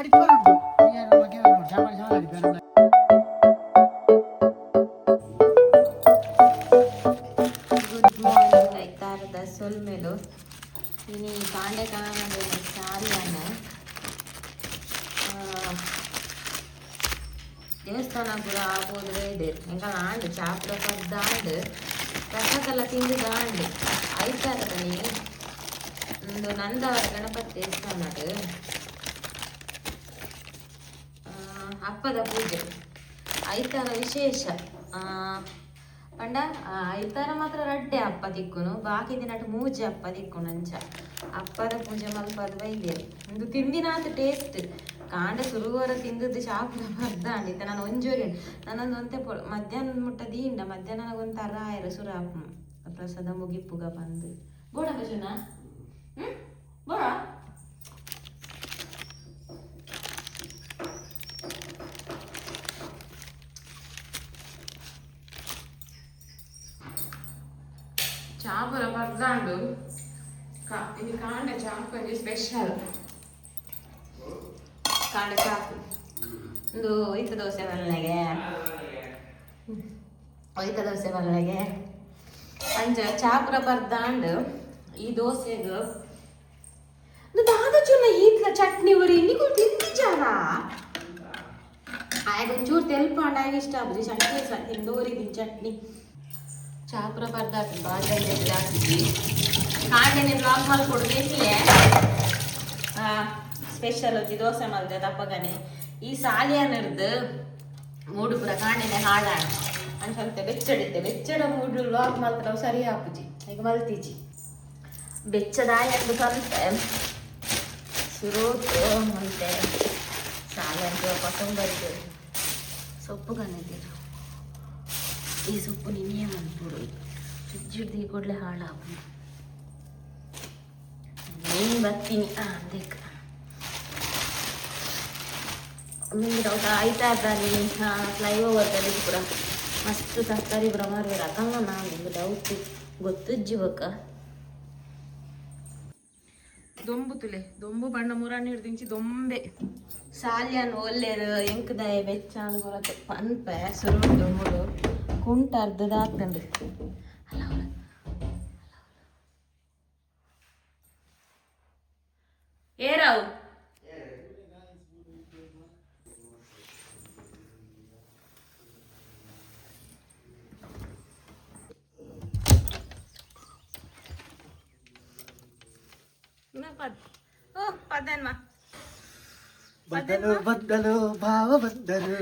Good morning. ಐತಾರದ ಸೊಲ್ಮೆಲು. ಇನಿ ಕಾಂಡೆ ಕಾಣದ ಸಾರಿಯಾನ ದೇವಸ್ಥಾನ ಪೂರ ಆಪೋದ್ರೆ ಇದೆ. ಎಂಕಲ್ ಆಂಡ್ ಚಾಪುರ ಪದ್ದ ಆಂಡ್, ಪ್ರಸಾದೆಲ್ಲ ತಿಂದು ಆಂಡ್. ಐತಾರದಲ್ಲಿ ಒಂದು ನಂದವರ ಗಣಪತಿ ದೇವಸ್ಥಾನಡ್ ಅಪ್ಪದ ಪೂಜೆ, ಐತಾರ ವಿಶೇಷ. ಪಂಡ ಐತಾರ ಮಾತ್ರ ರಡ್ಡೆ ಅಪ್ಪ ತಿಕ್ಕುನು, ಬಾಕಿ ದಿನಟ್ ಮೂಜೆ ಅಪ್ಪ ತಿಕ್ಕುನು. ಅಂಚ ಅಪ್ಪದ ಪೂಜೆ ಮಲ್ಪದ ಬೈದೇರು. ಒಂದು ತಿಂದಿನಾತ್ ಟೇಸ್ಟ್. ಕಾಂಡೆ ಸುರುವರ ತಿಂದದ್ದು ಚಾಪುರ ಬರ್ದ ಇತ್ತ. ನಾನು ಒಂಜೋರಿ ನನ್ನೊಂದು ಒಂತೆ ಮಧ್ಯಾಹ್ನ ಮುಟ್ಟ ದೀಂಡ ಮಧ್ಯಾಹ್ನ ಒಂಥರ ಆಯರ ಸುರ ಪ್ರಸಾದ ಮುಗಿಪ್ಪುಗ ಬಂದು ಬೋಡ ಭಜನ ಬೋಡ. ಚಾಪುರ ಪರ್ದಾಂಡು. ಇದು ಕಾಂಡ ಚಾಪು ಸ್ಪೆಷಲ್ ಕಾಂಡ ಚಾಪು. ಒಂದು ಒಯ್ತ ದೋಸೆ ಮಲ್ಲೆಗೆ, ಒಯ್ತ ದೋಸೆ ಮಲ್ಲೆಗೆ ಅಂಚ ಚಾಪುರ ಪರ್ದಾಂಡು. ಈ ದೋಸೆಗ್ ದಾದ ಚುನ್ನ ಈತ್ಲ ಚಟ್ನಿ ಉರಿ ನಿಕುಲು ತಿಂದಿಜಾರ? ಆಯ್ತು, ಒಂಚೂರು ತೆಲ್ಪಾಂಡ ಆಗ ಇಷ್ಟ ಆಪುಜಿ ಚಟ್ನಿ. ತಿಂದೋರಿ ಚಟ್ನಿ. ಚಾಪುರ ಪರ್ದಾತು ಬಾಜಲ್ಲಿ ಹಾಕಿದ್ವಿ. ಕಾಂಡೆನೆ ಬ್ಲಾಗ್ ಮಲ್ಕೊಡು ಬೇಸಿಯೇ. ಸ್ಪೆಷಲ್ ಒಂಜಿ ದೋಸೆ ಮಲ್ದೆ ತಪ್ಪಗನೆ. ಈ ಸಾಲಿಯಾನರ್ದು ಮೂಡು ಪೂರ ಕಾಂಡೆನೆ ಹಾಳಾಣ ಅಂಚಂತೆ ಬೆಚ್ಚಡಿದ್ದೆ. ಬೆಚ್ಚಡ ಮೂಡು ಬ್ಲಾಗ್ ಮಲ್ತ ಸರಿ ಆಪುಜಿ. ಈಗ ಮಲ್ತಿಜಿ. ಬೆಚ್ಚದಾಯ ಪಂತೆ ಸುರೂತು ಮಂತೆ ಸಾಲೆ ಕೊತ್ತಂಬರಿ ಸೊಪ್ಪು ಕಣ್ಣಿದ್ದೀರು. ಈ ಸೊಪ್ಪು ನಿನ್ನೆ ಮನ್ಪುಡು. ಫ್ರಿಜ್ ಹಿಡ್ದು ಕೂಡಲೇ ಹಾಳಾಗು. ನೀನು ಬರ್ತೀನಿ ಅದಕ್ಕೆ ನಿಮ್ಗೆ ಡೌಟ್ ಆಯ್ತಾ ಇದ್ದಾನೆ. ಫ್ಲೈ ಓವರ್ ಪೂರ ಮಸ್ತ್ ತರಕಾರಿ ಪೂರ ಮಾರುವೆರ್. ಅಕಲ್ನ ನಿಮ್ಗೆ ಡೌಟ್ ಗೊತ್ತುಜ್ಜಿ ಬೊಕ್ಕ. ದೊಂಬು ತುಲೆ, ದೊಂಬು ಬಣ್ಣ ಮುರಾಣಿ ಹಿಡ್ದಿಂಚಿ ದೊಂಬೆ. ಸಾಲ್ಯಾನ್ ಒಲ್ಲೇರು ಎಂಕದಾಯ ಬೆಚ್ಚ ಪೂರ ಪನ್ಪೆ. ಸುರುಟು ಮುಡು ಕುಂಟ ಅರ್ಧದ ಆಗ್ತಂಡು ಅಲ್ಲ. ಏರಾವು ಬಂದನು ಬಂದನು ಭಾವ ಬಂದನು.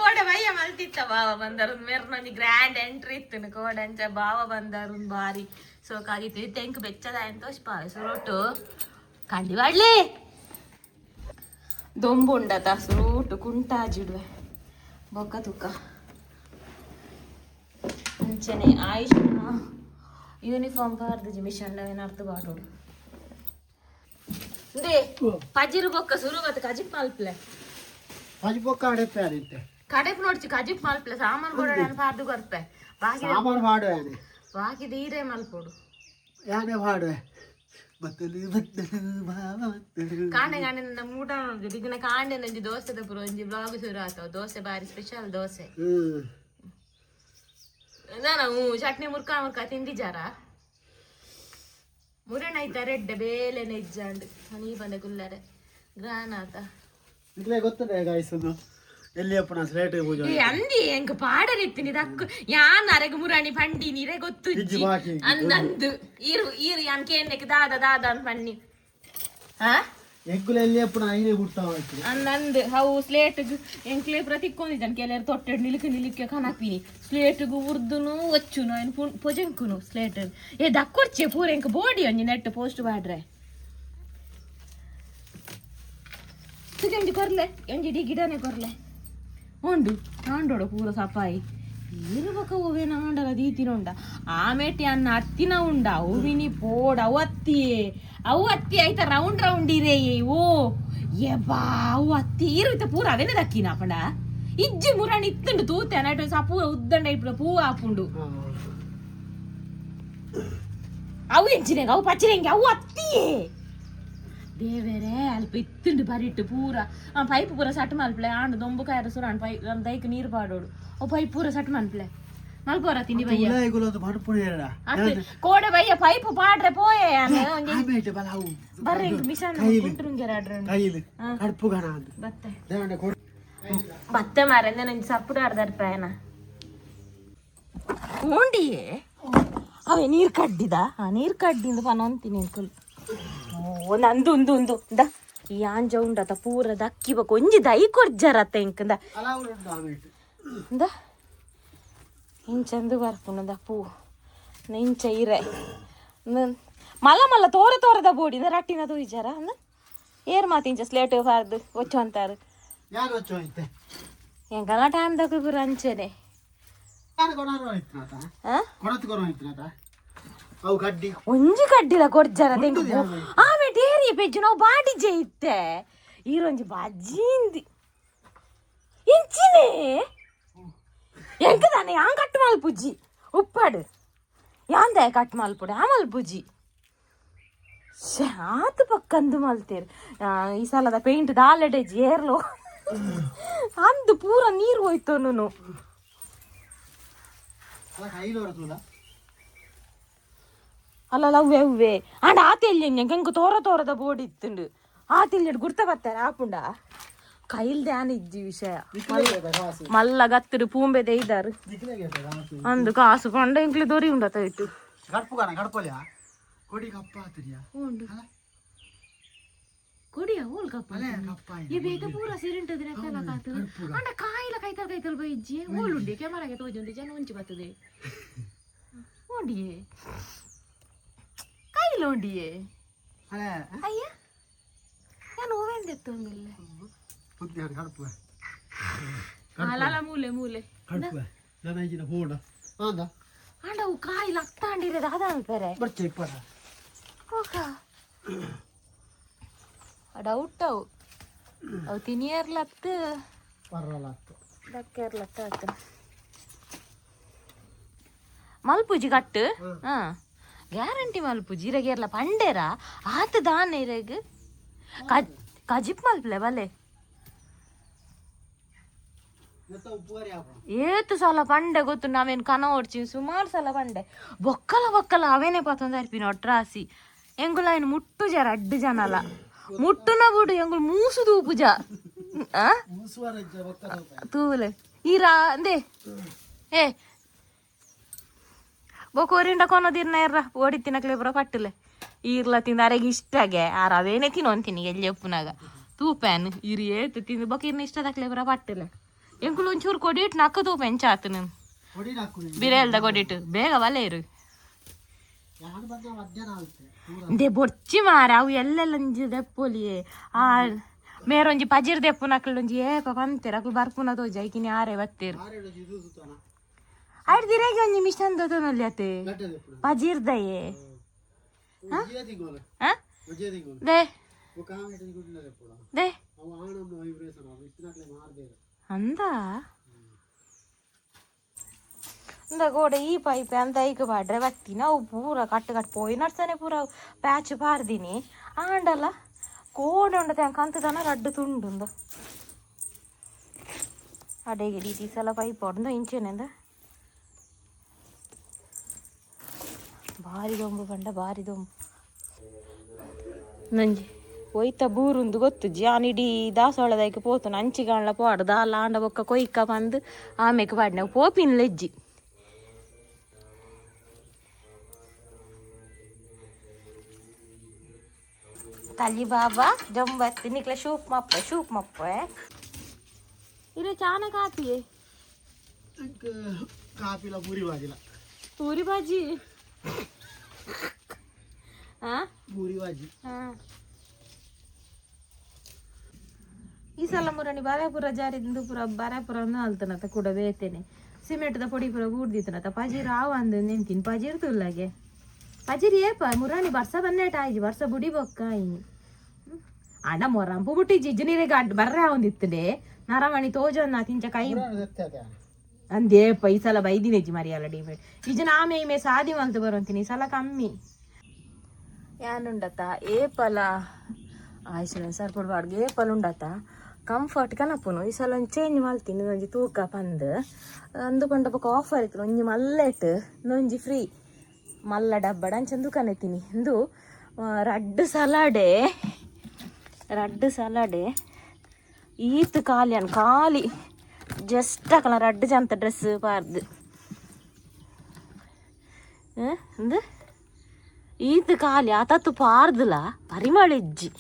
ಕೋಡೆ ಬಯ್ಯ ಮಲ್ತಿತ್ತ ಭಾವ ಬಂದರು. ಮೇರ್ನೊಂಜಿ ಗ್ರ್ಯಾಂಡ್ ಎಂಟ್ರಿ ಇತ್ತು ಕೋಡೆ. ಅಂಚ ಭಾವ ಬಂದರು ಬಾರಿ ಸೋಕಾಗಿತ್ತು. ಇತ್ತೆ ಎಂಕ್ ಬೆಚ್ಚದ ತೋಷ್ಪಾವೆ ಸುರೋಟು ಕಂಡಿ ಬಾಡ್ಲಿ. ದೊಂಬು ಉಂಡತ ಸುರೂಟು ಕುಂಟಾಜಿಡುವೆ ಬೊಕ್ಕ ತುಕ್ಕ. ಅಂಚನೆ ಆಯುಷ್ ಯೂನಿಫಾರ್ಮ್ ಪಾರ್ದು ಮಿಷನ್ ಅರ್ಥ ಬಾಡೋಡು. ಪಜಿರು ಬೊಕ್ಕ ಸುರು ಬತ್ತ ಕಜಿಪ್ ಮಲ್ಪ್ಲೆ. ಪಜಿ ಬೊಕ್ಕ ಅಡೆಪೆ ಅದಿತ್ತೆ. ಕಡೆಪ್ ನೋಡ್ಚಿ, ಕಜಿಪ್ ಮಲ್ಪ್ಲೆ. ಸಾಮಾನು ಕೊಡ ಪಾರ್ದು ಕೊರ್ಪೆ ಬಾಕಿ. ಸಾಮಾನು ಮಾಡುವೆ ಯಾನೆ. ಬಾಕಿ ದೀರೆ ಮಲ್ಪೊಡು. ಯಾನೆ ಮಾಡುವೆ. ಬತ್ತಲು ಬತ್ತಲು ಭಾವ ಬತ್ತಲು. ಕಾಂಡೆ ಕಾಂಡೆ ನನ್ನ ಮೂಟ ದಿನ ಕಾಂಡೆ ನಂಜಿ ದೋಸೆದ ಪುರ ಒಂಜಿ ಬ್ಲಾಗ್ ಶುರು ಆತವ. ದೋಸೆ ಬಾರಿ ಸ್ಪೆಷಲ್ ದೋಸೆ. ನಾನು ಚಟ್ನಿ ಮುರ್ಕ ಮುರ್ಕ ತಿಂದಿಜಾರ? ಮುರಣ ಐತ ರೆಡ್ಡೆ ಬೇಲೆ ನೆಜ್ಜಾಂಡ್ ನೀ ಬಂದ ಗುಲ್ಲರೆ ಗ್ರಾನಾತ. ಇಲ್ಲೇ ಗೊತ್ತದೆ ಗಾಯ್ಸ್, ಒಂದು ಎಲ್ಲಿ ಅಪ್ಪನ ಸ್ಲೇಟ್ ಪೂಜೆ. ಏ ಅಂದಿ ಎಂಕ್ ಪಾಡರಿತ್ತಿನಿ ದಕ್ಕು ಯಾನ್ ಅರೆಗ್ ಮುರಾಣಿ ಪಂಡಿ ನೀರೆ ಗೊತ್ತು. ಇಜ್ಜಿ ಬಾಕಿ. ಅಂದಂದು ಈರು ಈರು ಯಾನ್ ಕೇಂದ್ರಕ್ಕೆ ದಾದ ದಾದ ಅಂತ ಪಣ್ಣಿ ಹಾ. ಎಂಕುಲ ಎಲ್ಲಿ ಅಪ್ಪನ ಐನೇ ಬಿಡ್ತಾವ. ಅಂದಂದು ಅವು ಸ್ಲೇಟ್ ಎಂಕ್ಲೆ ಪ್ರತಿಕ್ಕೊಂಡಿದ್ದಾನೆ. ಕೆಲವರು ತೊಟ್ಟೆಡ್ ನಿಲುಕು ನಿಲುಕೆ ಕನಪಿನಿ ಸ್ಲೇಟ್ಗು ಉರ್ದುನು ಒಚ್ಚುನು ಐನ್ ಪೊಜೆಂಕುನು ಸ್ಲೇಟ್. ಏ ದಕ್ಕೊರ್ಚೆ ಪೂರ ಎಂಕ್ ಬೋಡಿ ಒಂಜಿ ನೆಟ್ ಪೋಸ್ಟ್ ಬಾಡ್ರೆ. ಒಂಜಿ ಕೊರ್ಲೆ, ಒಂಜಿ ಇಡೀ ಗಿಡನೆ ಕೊರ್ಲೆ ಉಂಡು. ನಾಂಡೋಡು ಪೂರ ಸಪಾಯಿ ಇರುಬಕ ಹೂವೆ ನಾಂಡಲ ದೀತಿನ ಉಂಡ. ಆಮೇಟಿ ಅನ್ನ ಅತ್ತಿನ ಉಂಡ ಹೂವಿನಿ ಪೋಡ. ಅವು ಅತ್ತಿಯೇ, ಅವು ಅತ್ತಿ ಐತ ರೌಂಡ್ ರೌಂಡ್ ಇರೇ. ಓ ಎಬ್ಬಾ, ಅವು ಅತ್ತಿ ಇರುತ್ತ ಪೂರ ಅವೇನೆ ದಕ್ಕಿನ ಪಂಡ. ಇಜ್ಜಿ ಮುರಾಣಿ ಇತ್ತುಂಡು ತೂತೆ ನೈಟ್ ಪೂರ ಉದ್ದಂಡ ಇಪ್ಪು ಪೂ ಆಪುಂಡು. ಅವು ಎಂಚಿನ ಅವು ಪಚ್ಚಿರೆಂಗೆ ಅವು ಅತ್ತಿಯೇ. ದೇವರೇ ಅಲ್ಪ ಇತ್ತುಂಡು ಬರಿಟ್ಟು ಪೂರ ಆ ಪೈಪ್ ಪೂರ ಸಟ್ ಮಲ್ಪ್ಲೆ ಆಂಡ್ ದೊಂಬು ಕಾಯರ ಸುರ ಆಂಡ್ ಪೈಪ್ ದೈಕ್ ನೀರು ಪಾಡೋಡು ಓ ಪೈಪ್ ಪೂರ ಸಟ್ ಮಲ್ಪ್ಲೆ ಮಲ್ಪೋರ ತಿಂಡಿ ಬಯ್ಯ ಉಲಾಯಿಗುಲೊಂದು ಮನ್ಪುಣ ಏರಡ. ಅತ್ತೆ ಕೋಡೆ ಬಯ್ಯ ಪೈಪ್ ಪಾಡ್ರೆ ಪೋಯೆ ಯಾನ್ ಒಂಜಿ ಆಮೇಟೆ ಬಲ ಅವು ಬರ್ರೆ ಇಂಕ್ ಮಿಷನ್ ಕೈಲಿ. ಕುಂಟ್ರುಂಗೆರ ಅಡ್ರೆ ಕೈಲಿ ಕಡ್ಪು ಗಣ ಅಂದ್. ಬತ್ತೆ ದೇವಂಡ ಕೊಡು. ಬತ್ತೆ ಮಾರೆ ನಂಜಿ ಸಪ್ಪುಡು ಅರ್ಧ ಪ್ರಯಾಣ ಉಂಡಿಯೇ ಅವೇ ನೀರು ಕಡ್ಡಿದ ಆ ನೀರು ಕಡ್ಡಿಂದ ಪನೊಂತೀನಿ ಅಂಕಲ್. ಓ ನಂದು ಉಂದು ಉಂದು the ಈ ಆಂಜ ಉಂಡತ ಪೂರ ದಕ್ಕಿ ಬೊಕ ಒಂಜಿ ದೈ ಕೊರ್ಜರತ್ತ ಇಂಕಂದ. ಅಲಾವುಲು ಉಂಡು ಆಮೇಟೆ. ಇಂದ ಇಂಚಂದು ಬರ್ಪುಂಡು ಪೂ ಇಂಚ ಇರೆ ಮಲ್ಲ ಮಲ್ಲ ತೋರೆ ತೋರದ ಬೋಡಿ ರಟ್ಟಿನ ತೂಯಿಜಾರ ಅಂದ ಏರ್ ಮಾತು ಇಂಚ ಸ್ಲೇಟ್ ಬಾರ್ದು ಒಚ್ಚು ಅಂತಾರೆ. ಯಾರು వచ్చು ಐತೆ? ಎಂಕಲ ಟೈಮ್ ದಕ್ಕ ಪೂರ ಅಂಚನೆ. ಯಾರು ಕೊಡಾರು ಐತ್ನಾತ? ಆ? ಕೊಡತ್ ಕೊರೋ ಐತ್ನಾತ? ಅವು ಕಡ್ಡಿ. ಒಂಜಿ ಕಡ್ಡಿಲ ಕೊರ್ಜಾರ ತೆಂಗು ಆಮೆ ಡೇರಿ ಪೆಜ್ಜು ನಾವು ಬಾಡಿಜೆ ಇತ್ತೆ ಈರೊಂಜಿ ಬಜ್ಜಿಂದಿ ಇಂಚಿನೇ ಎಂಕ ತಾನೆ ಯಾನ್ ಕಟ್ ಮಲ್ಪುಜಿ ಉಪ್ಪಾಡು ಯಾಂದ ಕಟ್ ಮಲ್ಪುಡು ಆ ಮಲ್ಪುಜಿ ಶ್ಯೆ, ಆತು ಪಕ್ಕಂದು ಮಲ್ತೇರು. ಈ ಸಲದ ಪೇಂಟ್ ದಾಲೆಡೆ ಏರ್ಲೋ ಅಂದು ಪೂರ ನೀರು ಹೋಯ್ತು ಅಲ್ಲ ಕೈಲಿ ಹೊರತುಲ್ಲ. ಅಲ್ಲಲ್ಲ ಅವ್ವೆ ಅವ್ವೆ ಆಂಡ ಆತೆಲ್ಲಿ ಎಂಕ್ ತೋರ ತೋರದ ಬೋರ್ಡ್ ಇತ್ತುಂಡು ಆತೆಲ್ಲಿ ಗುರ್ತ ಬರ್ತಾರೆ ಆಪುಂಡ ಕೈಲ್ದೆ ಆನ ಇಜ್ಜಿ ವಿಷಯ ಕಾಸು. ಮಲ್ಲ ಗತ್ತುಡು ಪೂಂಬೆ ಇದ್ದಾರೆ ಕಾಸು. ಅಂದು ಕಾಸು ಪಂಡ ಇಂಕ್ಲೆ ದೊರಿ ಉಂಡತ ಇಟ್ಟು. ಕಡ್ಪು ಗಣ ಕಡ್ಪೊಲಿಯ ಕೊಡಿ ಕಪ್ಪ ಆತರಿಯ. ಉಂಡು ಕೊಡಿಯ ಓಲ್ ಕಪ್ಪ. ಅಲೆ ಕಪ್ಪ. ಈ ಬೇಗ ಪೂರ ಸಿರಿಂಟದ ರೆಕ್ಕಲ ಕಾತು ಅಂಡ ಕಾಯಿಲ ಕೈತಲ್ ಕೈತಲ್ ಬೈಜ್ಜಿ ಓಲುಂಡಿ ಕ್ಯಾಮರಾಗೆ ತೋಜುಂಡಿ ಜನ ಒಂಚಿ ಬರ್ತದೆ ಓಂಡಿಯೇ ಕೈಲ ಉಂಡಿಯೇ. ಅಲೆ. ಅಯ್ಯ ನಾನು ಹೂವೆಂದೆತ್ತೊಂದಿಲ್ಲ. ಬುದ್ಧಿ ಕಡ್ಪು. ಅಲ್ಲ ಮೂಲೆ ಮೂಲೆ. ಕಡ್ಪು ನನ್ನ ಈಗಿನ ಫೋನ್ ಅಂದ. ಅಂಡ ಅವು ಕಾಯಿಲ ಅತ್ತಾಂಡಿರೋದು ಅದಾಲ್ಪೆರೆ. ಬರ್ಚೆ ಇಪ್ಪರ. ಓಕ ಡೌಟ್ ಅವು ಅವು ತಿನಿಯರ್ಲತ್ತು. ಪರಲ್ಲ ಅತ್ತು. ದಕ್ಕೆರ್ಲತ್ತ ಆತ ಮಲ್ಪುಜಿ ಕಟ್ಟು ಹಾ ಗ್ಯಾರಂಟಿ ಮಲ್ಪುಜಿ ಇರಗೇರ್ಲ ಪಂಡೇರ ಆತ ದಾನೆ ಇರಗ್ ಕಜಿಪ್ ಮಲ್ಪಲೆ ಬಲೆ. ನೆತ್ತ ಉಪ್ಪುಗಾರಿ ಆಪಣ. ಏತು ಸಲ ಪಂಡೆ ಗೊತ್ತು ನಾವೇನು ಕನ ಓಡ್ಚಿ ಸುಮಾರು ಸಲ ಪಂಡೆ ಬೊಕ್ಕಲ ಬೊಕ್ಕಲ ಅವೇನೆ ಪತ್ತೊಂದು ಅರ್ಪಿನ ಒಟ್ರಾಸಿ ಎಂಗುಲ ಏನು ಮುಟ್ಟು ಜರ ಅಡ್ಡು ಜನಲ ಮುಟ್ಟುನ ಬುಡು ಎಂಗುಲು ಮೂಸು ತೂಪುಜ ಆ ಮೂಸುವಾರ ಇದ್ದ ಬೊಕ್ಕ ತೂಪ. ತೂಲೆ ಈರಾ ಅಂದೆ ಏ ಬೊಕ ಒರಿಂಡ ಕೊನೋದಿರ್ನ ಎರ್ರ ಓಡಿ ತಿನ್ನಕ್ಲೆ ಬರೋ ಪಟ್ಟಲೆ ಈರ್ಲ ತಿಂದ ಅರೆಗೆ ಇಷ್ಟಾಗೆ ಆರ ಅವೇನೆ ತಿನ್ನೊಂತೀನಿ ಎಲ್ಲಿ ಒಪ್ಪುನಾಗ ತೂಪ್ಯಾನ್ ಇರಿ ಏತು ತಿಂದು ಬೊಕ ಇರ್ನ ಇಷ್ಟದಕ್ಲೆ ಬರೋ ಪಟ್ಟಲೆ ಎಂಕುಲು ಒಂಚೂರು ಕೊಡಿಟ್ಟು ನಕ್ಕ ತೂಪೆನ್ ಚಾತನು. ಕೊಡಿ ನಾಕು. ಬಿರೇಲ್ದ ಕೊಡಿಟ್ಟು ಬೇಗ ಬಲೆ ಇರು. ಯಾರು ಬಂದ ಮಧ್ಯಾಹ್ನ ಆಗುತ್ತೆ ಪೂರ. ಇಂದೆ ಬೊರ್ಚಿ ಮಾರ ಅವು ಎಲ್ಲೆಲ್ಲ ಒಂಜಿ ದೆಪ್ಪೊಲಿಯೇ ಆ ಮೇರೊಂಜಿ ಪಜಿರ್ ದೆಪ್ಪುನಕ್ಲು ಒಂಜಿ ಏಪ ಪಂತೇರು ಅಕ್ಲು ಬರ್ಪುನ ತೋಜ ಐಕಿನಿ ಆರೆ ಬತ್ತೇರು. ಆರೇಳು ಇದು ಸುತ್ತಾನ. ಆಯ್ತು ಒಂಜಿ ಮಿಷನ್ ದೊತೊನಲ್ಲಿ ಅತೆ. ಗಡ್ಡೆ ದೆಪ್ಪುನ. ಪಜಿರ್ದಯೇ. ವಿಜಯ ತಿಂಗೋಲ. ಆ ವಿಜಯ ತಿಂಗೋಲ. ದೆ ಬೊಕ್ಕ ಆಮೇಟೆ ಗುಡ್ಡ ದೆಪ್ಪುನ. ದೆ ಅವು ಆಣಮ್ಮ ವೈಬ್ರೇಷನ್ ಅವು ಇತ್ತಿನಕ್ಲೆ ಮಾರ್ದೇರು. ಅಂದ ಇಂದ ಗೋಡೆ ಈ ಪೈಪ್ ಅಂತ ಐಕ್ ಪಾಡ್ರೆ ಬತ್ತೀನಿ ಅವು ಪೂರ ಕಟ್ಟು ಕಟ್ಟು ಪೋಯಿ ನಡ್ಸನೆ ಪೂರ ಪ್ಯಾಚ್ ಪಾರ್ದಿನಿ ಆಂಡಲ ಕೋಡೆ ಉಂಡತೆ ಕಂತದನ ರಡ್ಡು ತುಂಡುಂದ ಅಡೆಗೆ ಈ ಸಲ ಪೈಪ್ ಹೊಡ್ದು ಇಂಚೆನೆಂದ ಭಾರಿ ದೊಂಬು ಪಂಡ ಭಾರಿ ದೊಂಬು ನಂಜಿ ಒಯ್ತ ಬೂರುಂದು ಗೊತ್ತು ಜಾನಿಡಿ ದಾಸವಾಳದೈಕ್ ಪೋತುನು ಅಂಚಿಗಾಣ್ಲ ಪೋಡು ದಾಲ ಆಂಡ ಬೊಕ್ಕ ಕೊಯ್ಕ ಬಂದು ಆಮೇಕ್ ಪಾಡ್ನ ಪೋಪಿನ ಲೆಜ್ಜಿ ತಲಿ ಬಾಬಾ ಜಂಬತ್ತಿ ನಿಕ್ಲ ಶೂಪ್ ಮಪ್ಪ ಶೂಪ್ ಮಪ್ಪ ಇರೆ ಚಾನ ಕಾಪಿಯೇ. ಕಾಪಿಲ ಪೂರಿ ಬಾಜಿಲ. ಪೂರಿ ಬಾಜಿ ಆ ಪೂರಿ ಬಾಜಿ. ಈ ಸಲ ಮುರಣಿ ಬಾರಾಪುರ ಜಾರಿದಿಂದ ಪೂರ ಬಾರಾಪುರ ಅಲ್ತನತ ಕೂಡ ಬೇತೇನೆ ಸಿಮೆಂಟ್ದ ಪೊಡಿ ಪೂರ ಬೂಡ್ದಿತ್ತನತ ಪಜೀರ್ ಆವ ಅಂದ ನಿಂತೀನಿ ಪಜೀರ್ ತುಲ್ಲಾಗೆ ಪಜೀರ್ ಏಪ ಮುರಾಣಿ ಬರ್ಸ ಬನ್ನೇಟ ಆಯ್ಜಿ ಬರ್ಸ ಬುಡಿ ಬೊಕ್ಕ ಇನಿ ಅಣ್ಣ ಮೊರಂಪು ಬುಟ್ಟಿ ಜಿಜ್ಜು ನೀರಿಗೆ ಅಡ್ಡ ಬರ್ರೆ ಒಂದಿತ್ತಡೆ ನರಮಣಿ ತೋಜನ್ನ ತಿಂಚ ಕೈ ಅಂದೇಪ ಈ ಸಲ ಬೈದಿನೆಜ್ಜಿ ಮರಿಯಲ್ಲ ಡಿಮೆ ಇಜನ ಆಮೆ ಇಮೆ ಸಾದಿ ಮಲ್ತು ಬರೋಂತೀನಿ ಈ ಸಲ ಕಮ್ಮಿ ಯಾನುಂಡತ ಏಪಲ ಆಯ್ಸಿನ ಸರ್ಪುಡ್ ಬಾಡ್ಗೆ ಏಪಲ್ ಉಂಡತ ಕಂಫರ್ಟ್ ಕನಪುನು ಈ ಸಲ ಒಂಜಿ ಚೇಂಜ್ ಮಲ್ತೀನಿ ಒಂಜಿ ತೂಕ ಪಂದ್ ಅಂದುಕೊಂಡ ಬೊಕ ಆಫರ್ ಇತ್ತು ಒಂಜಿ ಮಲ್ಲೆಟ್ ಒಂಜಿ ಫ್ರೀ ಮಲ್ಲ ಡಬ್ಬಡ ಅಂಚ ದುಕಾನ್ ಎತ್ತೀನಿ ಇಂದು ರಡ್ಡ್ ಸಲಾಡೆ ರಡ್ಡ್ ಸಲಾಡೆ ಈತ್ ಖಾಲಿ ಅನ್ ಖಾಲಿ ಜಸ್ಟ್ ಅಕಲ ರಡ್ಡ್ ಜಂತ ಡ್ರೆಸ್ ಪಾರ್ದು ಇಂದು ಈತ್ ಖಾಲಿ ಆತತ್ತು ಪಾರ್ದುಲ ಪರಿಮಳ ಇಜ್ಜಿ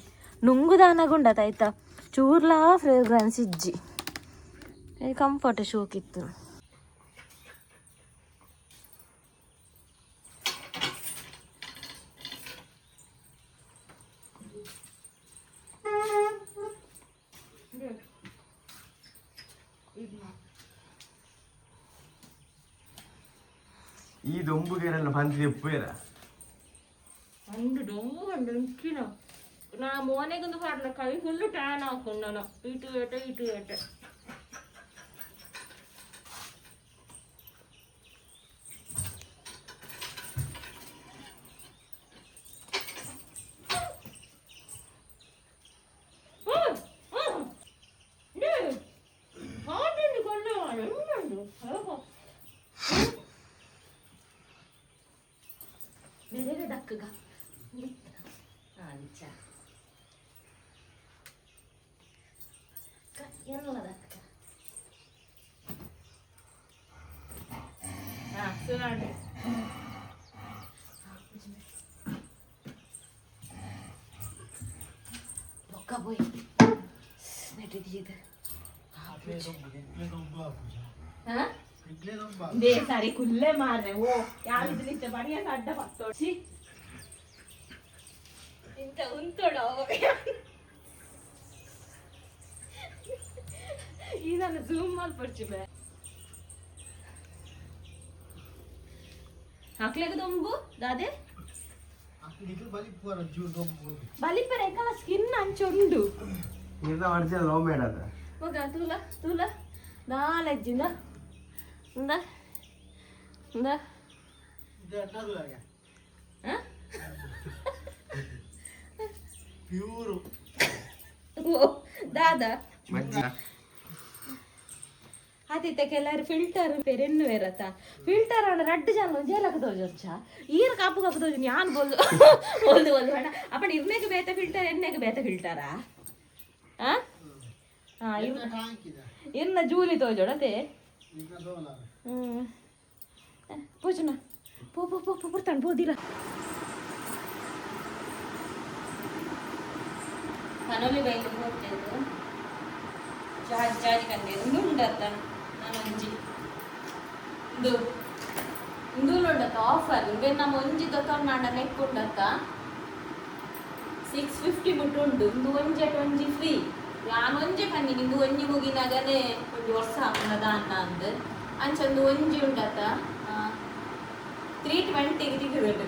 ನುಂಗುದಾನ ಗುಂಡತ ಆಯ್ತಾ ಚೂರ್ಲಾ ಫ್ರೇಗ್ರೆನ್ಸ್ ಇಜ್ಜಿ ಕಂಫರ್ಟ್ ಶೋಕಿತ್ತು. ಈ ದೊಂಬುಗೆರೆಲ್ಲ ಬಂದಿದೆ ಉಪ್ಪೇರ ಅಂಡು ಡೊಂಬು ಅಂಡು ಇಂಚಿನ ನಾ ಮೋನೆಗೊಂದು ಪಾಡ್ಲ ಕೈ ಫುಲ್ ಟ್ಯಾನ್ ಹಾಕೊಂಡು ನಾನು ಇటు ಏಟ ಇಟು ಏಟ. ದಕ್ಕಗ ಅಂಚ ಎಲ್ಲ ದಕ್ಕ ಹಾ ಸುನಾಂಡೆ ಬೊಕ್ಕ ಬೋಯ್ ನೆಟ್ಟಿದ್ದೀ ಹಾ they ಸರಿ ಕುಲ್ಲೆ ಮಾರ್ರೆ ಓ ಯಾವಿದ್ರೆ ನಿಂತ ಬಡಿಯ ಅಡ್ಡ ಪತ್ತೋಡ್ಸಿ ಇಂತ ಉಂತೋಡ ಈ ನಾನು ಝೂಮ್ ಮಲ್ಪೊಡ್ಚಿ ಬೇ ಹಾಕ್ಲೆಗ ದೊಂಬು ದಾದೆ ಬಲಿಪರ ಎಂಕಲ ಸ್ಕಿನ್ ಅಂಚುಂಡು ಇರ್ದ ಒರಿಜಿನಲ್ ಲೋ ಮೇಡ್ ಅದ ಮಗ ತೂಲ ತೂಲ ನಾಲೆಜ್ಜಿಂದ ಇಂದ ಇಂದ ಪ್ಯೂರ್. ಓ ದಾದಾ ಮಜ್ಜಿ ಆತಿತ್ತೆ ಕೆಲವರು ಫಿಲ್ಟರ್ ಪೆರೆನ್ನು ಬೇರತ್ತ ಫಿಲ್ಟರ್ ಅಣ್ಣ ರಡ್ಡು ಜನ ಒಂಜೇ ಲಕ್ಕ ತೋಜೊರ್ಚ ಈರ್ ಕಾಪು ಕಾಪು ತೋಜು ಯಾನ್ ಬೋಲ್ ಬೋಲ್ದು ಬೋಲ್ದು ಬೇಡ ಅಪ್ಪಣ ಇರ್ನೆಗೆ ಬೇತ ಫಿಲ್ಟರ್ ಎನ್ನೆಗೆ ಬೇತ ಫಿಲ್ಟರಾ ಆ ಹಾ ಇರ್ನ ಜೂಲಿ ತೋಜೋಡತೆ ಹ್ಮ್ ಪೂಜನ ಪೋ ಪೋ ಪೋ ಪೋ ಬರ್ತಾನೆ ಬೋದಿರ ಕನೋಲಿ ಬೈಲು ಹೋಗ್ತೇವೆ ಜಾಜಿ ಜಾಜಿ ಕಂದೆ ಉಂದು ಉಂಡತ್ತ ನಾನೊಂಜಿ ಇಂದು ಇಂದುಲು ಉಂಡತ್ತ ಆಫರ್ ಇಂಬೆ ನಮ್ಮ ಒಂಜಿ ದೊತ್ತೊಂಡಾಂಡ ನೆಕ್ ಉಂಡತ್ತ 650 ಮುಟ್ಟು ಉಂಡು ಇಂದು ಒಂಜಿ ಅಟ್ ಒಂಜಿ ಫ್ರೀ ಯಾನ್ ಒಂಜಿ ಪನ್ನಿನಿ ಇಂದು ಒಂಜಿ ಮುಗಿನಾಗನೇ ಒಂಜಿ ವರ್ಷ ಹಾಕುನ ದಾನ್ನ ಅಂದ್ ಅಂಚ ಒಂದು ಒಂಜಿ ಉಂಡತ್ತ 320ಗೆ ತಿಕ್ಕಿದುಂಡು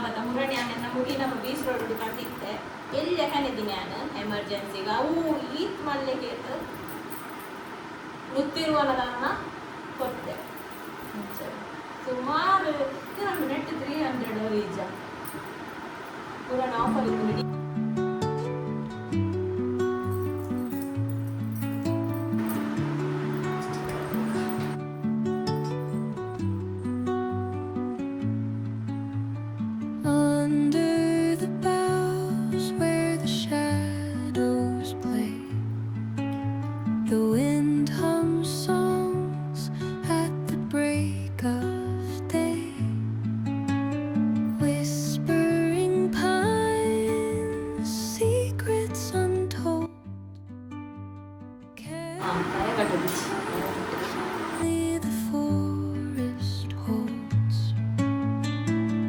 ಬತ್ತ ಮುರಣಿ ಆನೆನ್ನ ಮುಗಿ ನಮ್ಮ ಬೀಚ್ ರೋಡ್ ಕಂಡಿತ್ತೆ ಎಲ್ಲಿ ಕಣಿದ್ದೀನಿ ನಾನು ಎಮರ್ಜೆನ್ಸಿಗೆ ಅವು ಈತ್ ಮಲ್ಲಿಗೆ ಮುತ್ತಿರುವಲದನ್ನ ಕೊಟ್ಟೆ ಸುಮಾರು ನೆಟ್ 300 ರೀಜ ಪುರಾಣ ಆಫರ್ ಇತ್ತು ಬಿಡಿ. Under the boughs where the shadows play, the wind hums songs at the break of day. Whispering pines, secrets untold. ಕಟ್ಟುದಿಚ್ಚಿ Only the forest holds.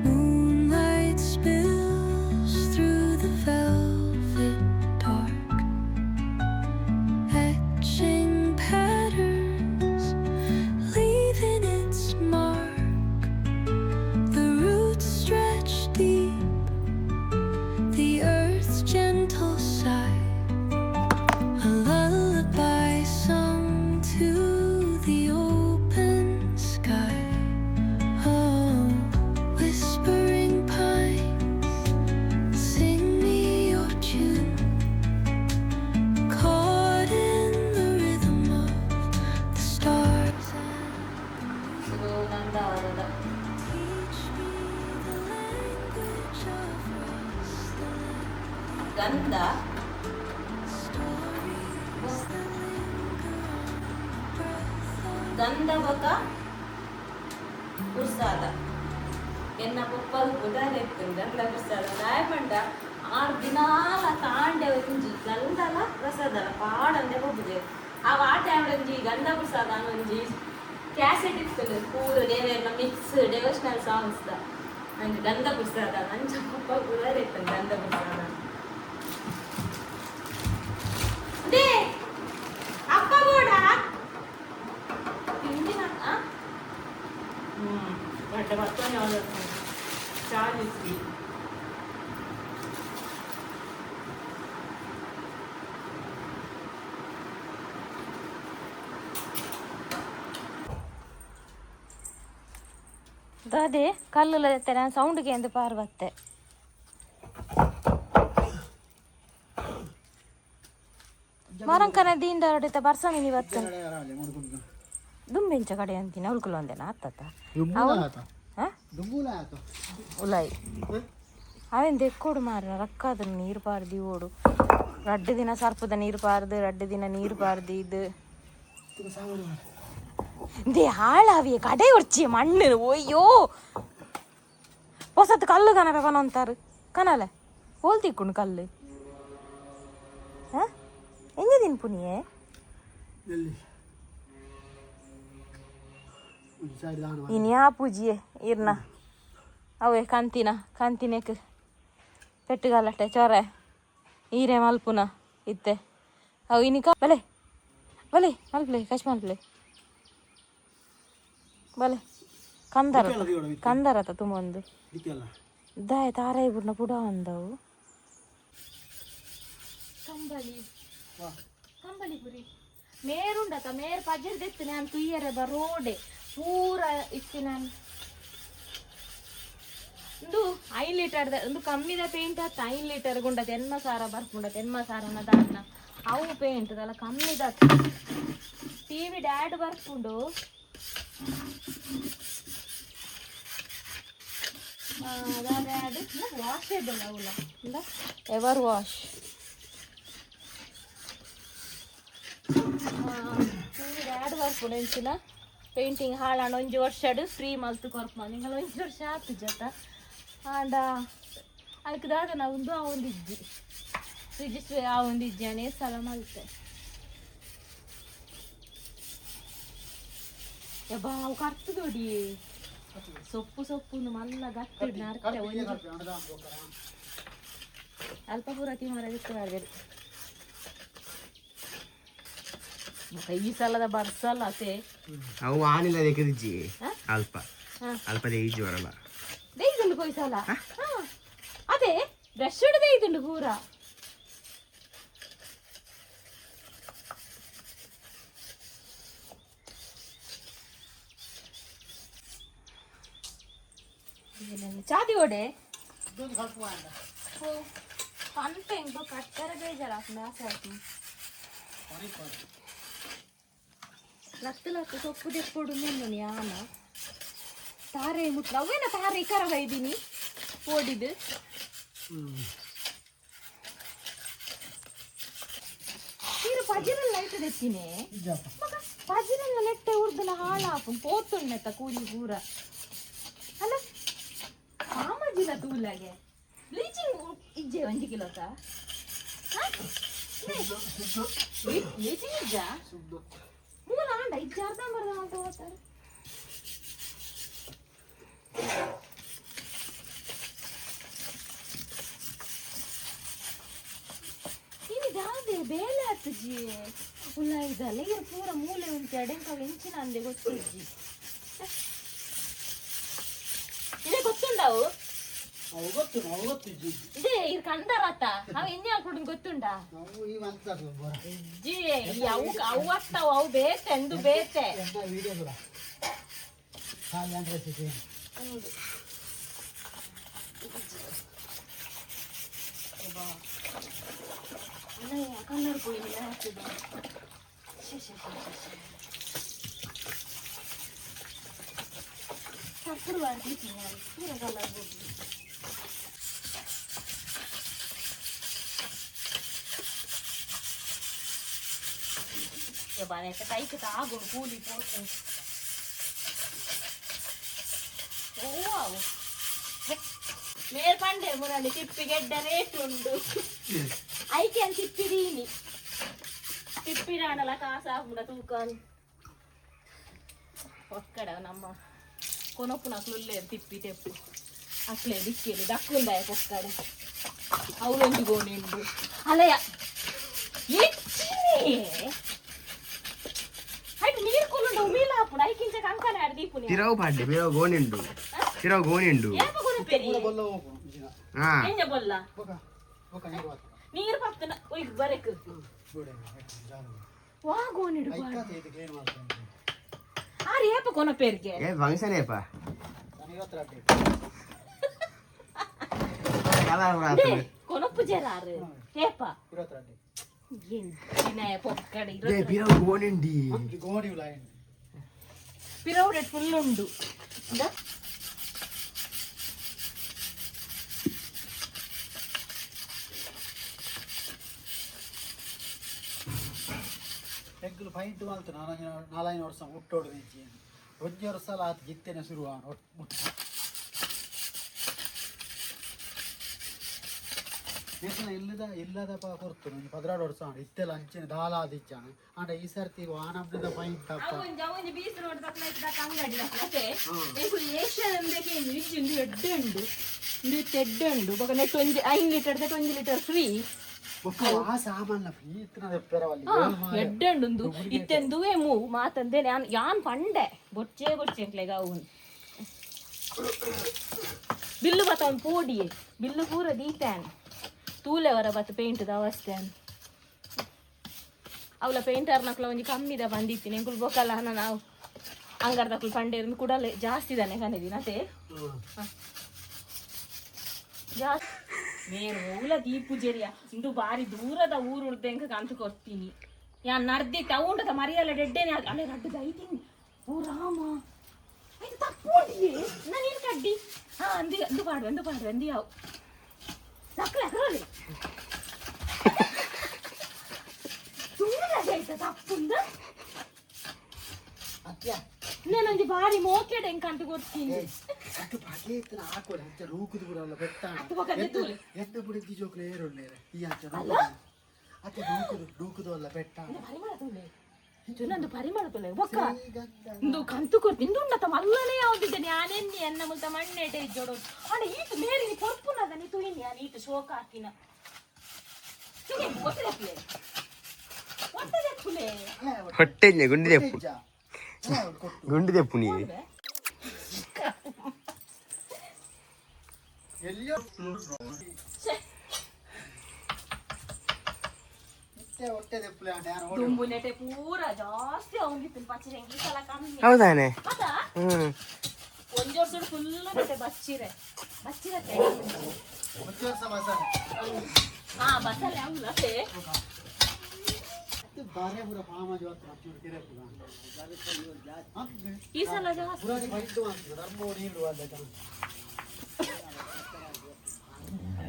Moonlight spills through the velvet dark, etching patterns, leaving its mark. The roots stretch deep, the earth's gentle sigh. A lullaby sung to the open sky. Oh, whispering pines, sing me your ಗಂಧ ಬೊಕ ಪ್ರಸಾದ ಎನ್ನ ಪೊಪ್ಪಗ್ ಬುಧಾರ ಇತ್ತು ಗಂಧ ಪ್ರಸಾದ ದಾಯ ಪಂಡ ಆರು ದಿನಾಲ ತಾಂಡೆ ಒಂಜಿ ಗಂಧಲ ಪ್ರಸಾದಲ ಪಾಡಂದೆ ಪೊಪ್ಪುಜೆ ಆ ಟೈಮ್ ಒಂಜಿ ಗಂಧ ಪ್ರಸಾದ ಒಂಜಿ ಕ್ಯಾಸೆಟ್ ಇತ್ತು ಪೂರ ದೇವೆರ್ನ ಮಿಕ್ಸ್ ಡೆವೋಷನಲ್ ಸಾಂಗ್ಸ್ the ನಂಗೆ ಗಂಧ ಪ್ರಸಾದ ನಂಜ ಪಪ್ಪ ಬುಧಾರ ಇತ್ತು ಗಂಧ ಪ್ರಸಾದ they ಅಪ್ಪ ಬೋಡ ತಿಂದಿನ ಗಂಟೆ ಮತ್ತೊಂದು ಯಾವ್ದು ಚಾರ್ಜ್ ದಾದೆ ಕಲ್ಲುಲ ನಾನು ಸೌಂಡ್ಗೆ ಎಂದು ಪಾರ್ ಬತ್ತೆ ಮರಂಕನ ದೀಂಡ ಬರ್ಸ ಮಿನಿ ಬತ್ತ ದುಂಬೆಂಚ ಕಡೆ ಅಂತೀನಿ ಅವಲ್ಕುಲ ಒಂದೇನ ಆತತ ಉಲಾಯಿ ಅವೇನು ದೆಕ್ಕೋಡು ಮಾರ ರಕ್ಕಾದ ನೀರು ಪಾರ್ದಿ ಓಡು ರಡ್ಡು ದಿನ ಸರ್ಪದ ನೀರು ಪಾರ್ದು ರಡ್ಡು ದಿನ ನೀರು ಪಾರ್ದು ಇದು they ಹಾಳಾವಿಯ ಕಡೆ ಒರ್ಚಿ ಮಣ್ಣು ಒಯ್ಯೋ ಹೊಸತ್ತು ಕಲ್ಲು ಕನಪೆ ಪನೊಂತಾರು ಕನಲೆ ಹೋಲ್ ತಿಕ್ಕೊಂಡು ಕಲ್ಲು ಹಾಂ ಎಂಜ ತಿನ್ಪುನಿಯೇ ಇನ್ ಯಾ ಪೂಜಿಯೇ ಇರ್ನ ಅವೇ ಕಂತಿನ ಕಂತಿನೆಕ್ ಪೆಟ್ಟುಗಲಟ್ಟೆ ಚೊರೆ ಈರೆ ಮಲ್ಪುನ ಇತ್ತೆ ಅವು ಇನಿಕ ಬಲೆ ಬಲೆ ಮಲ್ಪ್ಲೆ ಕಚ್ ಮಲ್ಪ್ಲೆ ಬಲೆ ಕಂದರ ಕಂದರತ ತುಂಬೊಂದು ದಾಯ ತಾರೈ ಬುಡ್ನ ಪುಡ ಅಂದವು ಕಂಬಳಿ ಕಂಬಳಿ ಪುರಿ ಮೇರುಂಡತ ಮೇರ್ ಪಜರ್ ದೆತ್ತು ನಾನು ತುಯ್ಯರೆ ಬರೋಡೆ ಪೂರ ಇತ್ತು ನಾನು ಒಂದು 5 ಲೀಟರ್ ಒಂದು ಕಮ್ಮಿದ ಪೇಂಟ್ ಆತ 5 ಲೀಟರ್ ಗುಂಡ ಎನ್ಮ ಸಾರ ಬರ್ಪುಂಡ ಎನ್ಮ ಸಾರನ ದಾನ್ನ ಅವು ಪೇಂಟ್ ಅದಲ್ಲ ಕಮ್ಮಿದ ಟಿವಿ ಡ್ಯಾಡ್ ಬರ್ಪುಂಡು ಡ್ಯಾಡ್ ವಾಷೇಬಲ್ ಅವಲ್ಲ ಎವರ್ ವಾಶ್ ಟಿವಿ ಡ್ಯಾಡ್ ಬರ್ಪುಂಡು ಎಂಚಿನ ಪೇಂಟಿಂಗ್ ಹಾಳಾಣ ಒಂಜಿ ವರ್ಷಡ್ ಫ್ರೀ ಮಲ್ತು ಕೊರ್ಪು ನಿಂಗಲ ಒಂಜಿ ವರ್ಷ ಆತು ಜತ ಆಂಡ ಅದಕ್ಕೆ ದಾದ ನಾವು ಒಂದು ಆ ಒಂದು ಇಜ್ಜಿ ರಿಜಿಸ್ಟರ್ ಆ ಒಂದು ಇಜ್ಜಿ ಅನೇ ಸಲ ಮಲ್ತೆ ಯಬ್ಬಾ ಅವು ಕರ್ತದೊಡಿ ಸೊಪ್ಪು ಸೊಪ್ಪು ಮಲ್ಲ ಗಟ್ಟಿ ನರ್ತೆ ಒಂಜಿ ಅಲ್ಪ ಪೂರ ತಿಮರ ಬಿತ್ತು ಮಾಡಿದೆ ಈ ಸಲದ ಬರ್ಸಲ್ಲ ಅತೆ ಅವು ಆನಿಲ್ಲ ದೇಕದಿಜ್ಜಿ ಅಲ್ಪ ಅಲ್ಪ ದೇಜಿ ಬರಲ್ಲ ದೇಯ್ದುಂಡು ಕೊಯ್ಸಲ ಅದೇ ಬ್ರಷ್ ದೇಯ್ದುಂಡು ಪೂರ ಚಾದಿ ಒಡೆ ಪಂಪ ಎಂಬ ಕಟ್ಟರ ಬೇಜಾರಾಗ್ತದೆ ಆಸೆ ಆಗ್ತದೆ ಲತ್ತು ಲತ್ತು ಸೊಪ್ಪು ದೆಪ್ಪೊಡು ನೆನ್ನುನಿ ಯಾನ ತಾರೆ ಮುಟ್ಲ ಅವೇನ ತಾರೆ ಕರ ಬೈದಿನಿ ಓಡಿದು ತೀರು ಪಜಿರೆಲ್ಲ ಐತೆ ದೆತ್ತಿನಿ ಪಜಿರೆಲ್ಲ ನೆಟ್ಟೆ ಉರ್ದಲ ಹಾಳಾಪು ಪೋತುಣ್ಣೆತ್ತ ಕೂಲಿ ಪೂರ ಅಲ್ಲ ಪಾಮಜಿಲ ತೂಲಾಗೆ ಬ್ಲೀಚಿಂಗ್ ಇಜ್ಜೆ ಒಂಜಿ ಕಿಲೋತ ಬ್ಲೀಚಿಂಗ್ ಇಜ್ಜಾ ಮೂಲ ಆಂಡ ಇಜ್ಜೆ ಅರ್ಧಂಬರ್ಧ ಅಂತ ಹೋಗ್ತಾರೆ ಇನಿ ದಾದೆ ಬೇಲೆ ಆತುಜಿ ಉಲ್ಲ ಇದಲ್ಲ ಇರು ಪೂರ ಮೂಲೆ ಉಂಟು ಅಡೆಂಕ ಎಂಚಿನ ಅಂದೆ ಗೊತ್ತಿಜ್ಜಿ ಇದೇ ಗೊತ್ತುಂಡವು ಗೊತ್ತು ನಾವು ಗೊತ್ತಿಜ್ಜಿ ಇದೇ ಇರ್ ಕಂದರತ ಅವ ಎಣ್ಣೆ ಹಾಕೊಡು ಗೊತ್ತುಂಡಾ ಇಜ್ಜಿ ಅವು ಅವು ಆಗ್ತಾವ ಅವು ಬೇತೆ ಅಂದು ಬೇತೆ ವಿಡಿಯೋ ಕೂಡ ಕಲರ್ ಪೋಯಿಲ್ಲ ಹಾಕಿದ ಸಪ್ಪುಡು ಪೂರ ಕಲರ್ ಹೋಗಿ ಬಾನೆ ಕೈಕ್ ತಾಗುಡು ಕೂಲಿ ಪೋಸು ಓ ಮೇರ್ ಪಂಡೆ ಮುರಲ್ಲಿ ತಿಪ್ಪಿ ಗೆಡ್ಡ ರೇಟ್ ಉಂಡು ಐಕೆ ತಿಪ್ಪಿದೀನಿ ತಿಪ್ಪಿಡಾಣಲ ಕಾಸಾಪುಂಡ ತೂಕಾನ್ ಒಕ್ಕಡ ನಮ್ಮ ಕೊನೊಪ್ಪುನಕ್ಲು ತಿಪ್ಪಿ ತೆಪ್ಪು ಅಕ್ಲೆ ದಿಕ್ಕೇಲಿ ದಕ್ಕುಂದಾಯ ಪೊಕ್ಕಡ ಅವಳೊಂದು ಗೋಣಿ ಉಂಡು ಅಲಯ ಎಚ್ಚಿನೇ ಐಟ್ ನೀರು ಕುಲ್ಲುಂಡು ಉಮಿಲ ಹಾಪುಂಡು ಐಕಿಂಚ ಕಂಕಣ ಆಡ್ ದೀಪುನಿ ತಿರವು ಪಾಡ್ಡೆ ಪಿರವು ಗೋಣಿಂಡು ತಿರವು ಗೋಣಿಂಡು ಏಪ ಕೊನಪೇರಿ ಪೂರ ಬೊಲ್ಲ ಹೋಪುನು ಇಜಿನ ಹಾ ಎಂಜ ಬೊಲ್ಲ ಬೊಕ ಬೊಕ ನೀರು ಬಾತ್ಪುಂಡು. ನೀರು ಪತ್ತನ ಒಯ್ ಬರೆಕ್ ಗೋಡೆ ಜಾನು ವಾ ಗೋಣಿಡು ಐಕಾತ ಇದು ಕ್ಲೀನ್ ಮಾಡ್ತೇನೆ. ಆರ್ ಏಪ ಕೊನಪೇರಿಗೆ ಏ ಫಂಕ್ಷನ್ ಏಪ ನಾನು ಇವತ್ತು ರಾತ್ರಿ ಕಲರ್ ಬರಾತದೆ. ಕೊನೊಪ್ಪು ಜರಾರು ಏಪ ಇವತ್ತು ರಾತ್ರಿ ಎಂಚಿನಾಯ ಪೊಕ್ಕಡ ಏ ಪಿರವು ಗೋಣಿಂಡಿ ಒಂಜಿ ಗೋಣಿ ಉಲಾಯಿನ್ ಪಿರೌಡೆಟ್ ಫುಲ್ ಉಂಡು ಇಂದ ಎಂಕುಲು ಫೈಂಟ್ ಮಲ್ತು ನಾಲೈನ ವರ್ಷ ಹುಟ್ಟೋಡು ದಿಂಚಿ ಒಂಜಿ ವರ್ಷ ಆತ್ ಗಿತ್ತೇನೆ ಶುರು ಆನ್ ಮುಟ್ಟ ಎಂಕುಲ ಇಲ್ಲದ ಇಲ್ಲದಪ್ಪ ಕೊರ್ತು ಒಂಜಿ 12 ವರ್ಷ ಆಂಡ್ ಇತ್ತೆಲ ಅಂಚಿನ ದಾಲ ಆದಿಚ್ಚಾನೆ ಆಂಡ ಈ ಸರ್ತಿ ವಾನಬ್ದ ಫೈಂಟ್ ಅಪ್ಪ ಅವೊಂಜಿ ಅವೊಂಜಿ ಬೀಸ್ ರೋಡ್ ತಕ್ಲ ಇತ್ತ ಅಂಗಡಿ ತಕ್ಲತೆ ಎಂಕುಲು ಏಷ್ಯನ್ ಅಂದಕ್ಕೆ ಇಜ್ಜಿ ಉಂದು ಎಡ್ಡೆ ಉಂಡು ಉಂದು ಇತ್ತೆ ಎಡ್ಡೆ ಉಂಡು ಬೊಕ ನೆಟ್ ಒಂಜಿ 5 ಲೀಟರ್ ನೆಟ್ 1 ಲೀಟರ್ ಫ್ರೀ ಬೊಕ್ಕ ಆ ಸಾಮಾನ್ಲ ಫ್ರೀ ಇತ್ತಿನ ಪೆರವಲ್ಲಿ ಎಡ್ಡೆ ಉಂಡು ಉಂದು ಇತ್ತೆಂದುವೆ ಮೂ ಮಾತಂದೆ ಯಾನ್ ಯಾನ್ ಪಂಡೆ ಬೊಚ್ಚೆ ಬೊಚ್ಚೆ ಎಂಕ್ಲೆಗ ಅವನು ಬಿಲ್ಲು ಬತ್ತ ಅವ್ನು ಪೋಡಿಯೆ ಬಿಲ್ಲು ಪೂರ ದೀತಾನ್ ತೂಲೆವರ ಬತ್ತ ಪೇಂಟ್ ಅವಸ್ಥೆ ಅವಳ ಪೇಂಟರ್ ನಕ್ಲ ಒಂಜಿ ಕಮ್ಮಿದ ಬಂದಿತ್ತೀನಿ ಎಂಕುಲು ಬೊಕಲ್ಲ ನಾವು ಅಂಗಾರ ತಕ್ಲು ಪಂಡೇರ್ ಕುಡಲೆ ಜಾಸ್ತಿ ಇದ್ದಾನೆ ಕನೆದಿನ ಅತೆ ಜಾಸ್ತಿ ಮೇರು ಓಲ ದೀಪುಜೆರಿಯ ಇಂದು ಬಾರಿ ದೂರದ ಊರು ಉಡ್ದೆಂಕ ಕಂತು ಕೊರ್ತೀನಿ ಯಾನ್ ನರ್ದಿತ್ತು ಅವುಂಡದ ಮರಿಯಲ್ಲ ಡೆಡ್ಡೇನೆ ಅಲ್ಲೇ ರಡ್ಡು ಐತೀನಿ ಓ ರಾಮ ಆಯ್ತು ತಪ್ಪು ನಾನು ಕಡ್ಡಿ ಹಾ ಅಂದಿ ಅಂದು ಪಾಡು ಅಂದು ಪಾಡು ಅಂದಿ ಯಾವ ತಕ್ಕಲೆ ಅಕರಲಿ ದೂರ ಆಯ್ತ ತಪ್ಪುಂದ ಅತ್ಯ ನಾನೊಂಜಿ ಬಾರಿ ಮೋಕೆಡೆ ಎಂಕ ಅಂತ ಕೊರ್ತೀನಿ ಅದು ಬಗೆ ಇತ್ತಿನ ಹಾಕೋಲೆ ಅಂಚ ರೂಕುದು ಕೂಡ ಬೆಟ್ಟ ಅತ್ತು ಬೊಕ ದೆತ್ತುಲೆ. ಎದ್ದ ಬುಡಿದ್ದಿ ಜೋಕ್ಲೆ ಏರುಳ್ಳೇರೆ ಈ ಅಂಚ ರೂಕುದು ಅತ್ತೆ ನೂಕುದು ನೂಕುದು ಅಲ್ಲ ಬೆಟ್ಟ ಪರಿಮಳ ತುಲೆ ನಂದು ಪರಿಮಳ ತುಲೆ ಬೊಕ್ಕ ಶ್ರೀಗಂಧ. ಇಂದು ಕಂತು ಕೊರ್ತಿ ಇಂದು ಉಂಡತ ಮಲ್ಲನೆ ಯಾವ್ದಿದ್ದೆ ನಾನೆನ್ನಿ ಎನ್ನ ಮುಲ್ತ ಮಣ್ಣೆಟೆ ಇಜ್ಜೋಡು ಅಣ್ಣ ಈತ ಮೇರಿ ಕೊರ್ಪುನದ ನೀ ತುಯಿನಿ ನಾನು ಈತ ಶೋಕ ಹಾಕಿನ ಒಟ್ಟೆ ಒಟ್ಟೆ ಹೊಟ್ಟೆ ಗುಂಡಿ ದೆಪ್ಪು ಇಜ್ಜ. ಅಲ್ಲ, ಅವ್ರು ಕೊಟ್ಟು ಗುಂಡಿ ದೆಪ್ಪು ನೀ ಎಲ್ಲಿಯೋ ಇತ್ತೆ ಹೊಟ್ಟೆ ದೆಪ್ಪಲೆ ಅಂಡ ಯಾರು ಓಡಿ ದುಂಬು ನೆಟೆ ಪೂರ ಜಾಸ್ತಿ ಅವಂದಿತ್ತು ಪಚ್ಚಿರೆ ಈ ಸಲ ಕಮ್ಮಿ ಹೌದಾನೆ ಅದ ಹ್ಮ್ ಒಂಜಿ ವರ್ಷ ಫುಲ್ ನೆಟೆ ಬಚ್ಚಿರೆ ಬಚ್ಚಿರೆ ಒಂಜಿ ವರ್ಷ ಬಸಳೆ. ಹಾ ಬಸಲೆ ಹೌದು ಅದೇ ಇತ್ತೆ ಬಾರೆ ಪೂರ ಪಾಮಾಜಿ ಹೊತ್ತು ಮಚ್ಚೂರು ಕೆರೆ ಪೂರ. ಅಂದ್ ಈ ಸಲ ಜಾಸ್ತಿ ಪುರಾಣಿ ಬೈದು ಅಂತ ಧರ್ಮ ನೀರು ಅಲ್ಲ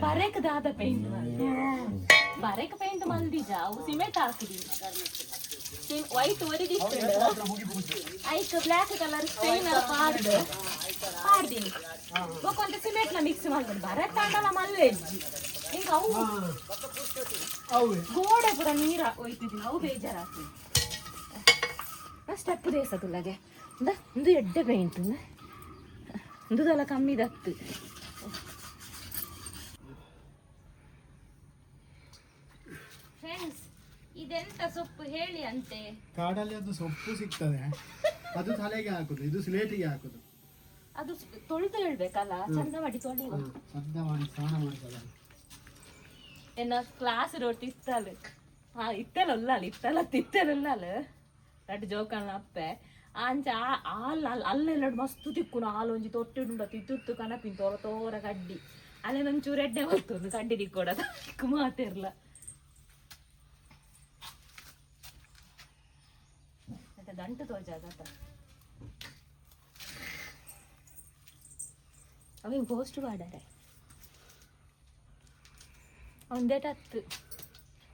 ಬರೇಕ್ ದಾದ ಪೇಂಟ್ ಬರೇಕ್ ಪೇಂಟ್ ಮಲ್ದಿಜ ಅವು ಸಿಮೆಂಟ್ ಹಾಕಿದೀನಿ ವೈಟ್ ಒರಿದಿತ್ತು ಮುಗಿ ಪೂಜೆ ಐಕ್ ಬ್ಲ್ಯಾಕ್ ಕಲರ್ ಸ್ಟೈನ್ ಎಲ್ಲ ಪಾಡ್ದು ಪಾಡ್ದೀನಿ ಬೊಕ್ಕ ಸಿಮೆಂಟ್ ನ ಮಿಕ್ಸ್ ಮಾಡ್ಕೊಂಡು ಬರಕ್ ತಾಂಡಲ ಮಲ್ಲೆ ಹಿಂಗ ಅವು ಅವು ಗೋಡೆ ಪೂರ ನೀರ ಹೋಯ್ತಿದ್ದೀನಿ ಅವು ಬೇಜಾರಾಗ್ತದೆ ಸ್ಟೆಪ್ ದೇಸದುಲ್ಲಗೆ ಇಂದ ಒಂದು ಎಡ್ಡೆ ಪೇಂಟ್ ಇಂದುದಲ್ಲ ಕಮ್ಮಿದತ್ತು ಫ್ರೆಂಡ್ಸ್ ಇದೆಂತ ಸೊಪ್ಪು ಹೇಳಿ ಅಂತೆ ಕಾಡಲ್ಲಿ ಒಂದು ಸೊಪ್ಪು ಸಿಗ್ತದೆ ಅದು ತಲೆಗೆ ಹಾಕುದು, ಇದು ಸ್ಲೇಟಿಗೆ ಹಾಕುದು. ಅದು ತೊಳೆದು ಹೇಳ್ಬೇಕಲ್ಲ, ಚಂದ ಮಾಡಿ ತೊಳೆಯುವ. ಚಂದ ಮಾಡಿ ಸ್ನಾನ ಮಾಡಿಸಲ್ಲ. ಎನ್ನ ಕ್ಲಾಸ್ ರೋಟಿ ಇತ್ತಲು ಹಾ ಇತ್ತಲ್ಲ ಉಲ್ಲಾಲ್ ಇತ್ತಲ್ಲ ತಿತ್ತಲ ಉಲ್ಲಾಲ್ ರಡ್ಡ್ ಜೋಕಲ್ನ ಅಪ್ಪೆ ಅಂಚ ಆಲ್ ಅಲ್ ಅಲ್ಲೆಲ್ಲ ಮಸ್ತ್ ತಿಕ್ಕುನು ಆಲ್ ಒಂಜಿ ತೊಟ್ಟೆ ಉಂಡು ತಿತ್ತುತ್ತು ಕನಪಿನ್ ತೋರ ತೋರ ಕಡ್ಡಿ ಅಲ್ಲೇ ಒಂಚೂರು ಎಡ್ಡೆ ಬರ್ತುಂಡು ಕಡ್ಡಿ ದಿಕ್ಕೋಡ ದಿಕ್ಕು ಮಾತಿರ್ಲ ಮತ್ತೆ ದಂಟು ತೋಜಾಗತ್ತ ಅವ ಪೋಸ್ಟ್ ಮಾಡಾರೆ ಒಂದೇಟ್ ಹತ್ತು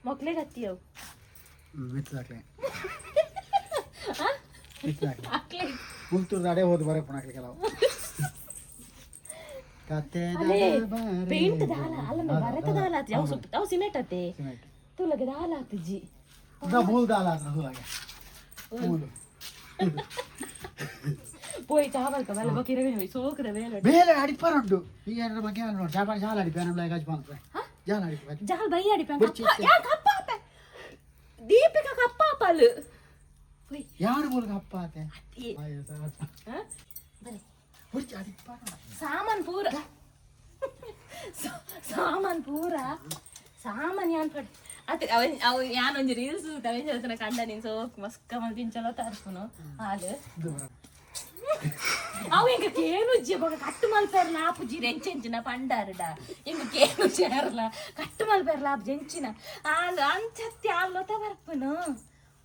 ಮೊಕ್ಲೆಗೆ ಹತ್ತಿ ಅವು. ಮಿತ್ತದಾಕ್ಲೆ ಮಿತ್ತದಾಕ್ಲೆ ಮುಲ್ತೂರ್ದ ಅಡೆ ಹೋದ್ ಬರಪ್ಪಣ ಹಾಕ್ಲಿ ಕೆಲವು ಕತೆ ಪೇಂಟ್ ದಾಲ ಅಲ್ಲ ಬರತ ದಾಲ ಆತು ಯಾವ ಸುತ್ತ ಅವು ಸಿಮೆಂಟ್ ಅತ್ತೆ ಸಿಮೆಂಟ್ ತುಲಗೆ ದಾಲ ಆತು ಜಿ ಮೂಲ ದಾಲ ಆತು ತುಲಗೆ ಮೂಲು ಪೋಯಿ ಚಾವಲ್ಕ ಬಲ ಬಕಿರವೆ ಸೋಕದ ಬೇಲೆ ಬೇಲೆ ಅಡಿಪಾರ ಉಂಟು ಈಗ ಏನಾರ ಬಗ್ಗೆ ನೋಡಿ ಚಾಪ ಜಾಲ ಅಡಿಪ ನಮ್ಮ ಗಾಜ್ ಬಂದ್ರೆ ಜಾಲ ಅಡಿಪ ಜಾಲ್ ಬೈ ಅಡಿಪ ಯಾ ಕಪ್ಪ ಆತ ದೀಪಿಕಾ ಕಪ್ಪ ಆಪಲ್ ಯಾರು ಮೂಲಕ ಅಪ್ಪ ಆತೆ ಸಾಮಾನ್ ಪೂರ ಸಾಮಾನ್ ಪೂರ ಸಾಮಾನ್ ಯಾನ್ ಪಡ್ ಅತ್ತೆ ಅವನ್ ಅವು ಯಾನೊಂಜಿ ರೀಲ್ಸ್ ಅವೆನ್ ಚಲತನ ಕಂಡ ನೀನ್ ಸೋಕ್ ಮಸ್ಕ ಮಲ್ಪಿಂಚಲೋ ತಾರ್ಪುನು ಹಾಲು ಅವು ಎಂಕ ಕೇನುಜ್ಜಿ ಬೊಕ ಕಟ್ಟು ಮಲ್ಪೆರ್ಲ ಆಪುಜಿ ಎಂಚೆಂಚಿನ ಪಂಡಾರುಡ ಎಂಕ ಕೇನು ചേರ್ಲ ಕಟ್ಟು ಮಲ್ಪೆರ್ಲ ಆಪುಜಿ ಎಂಚಿನ ಹಾಲು ಅಂಚತ್ತಿ ಹಾಲು ಲೊತ ಬರ್ಪುನು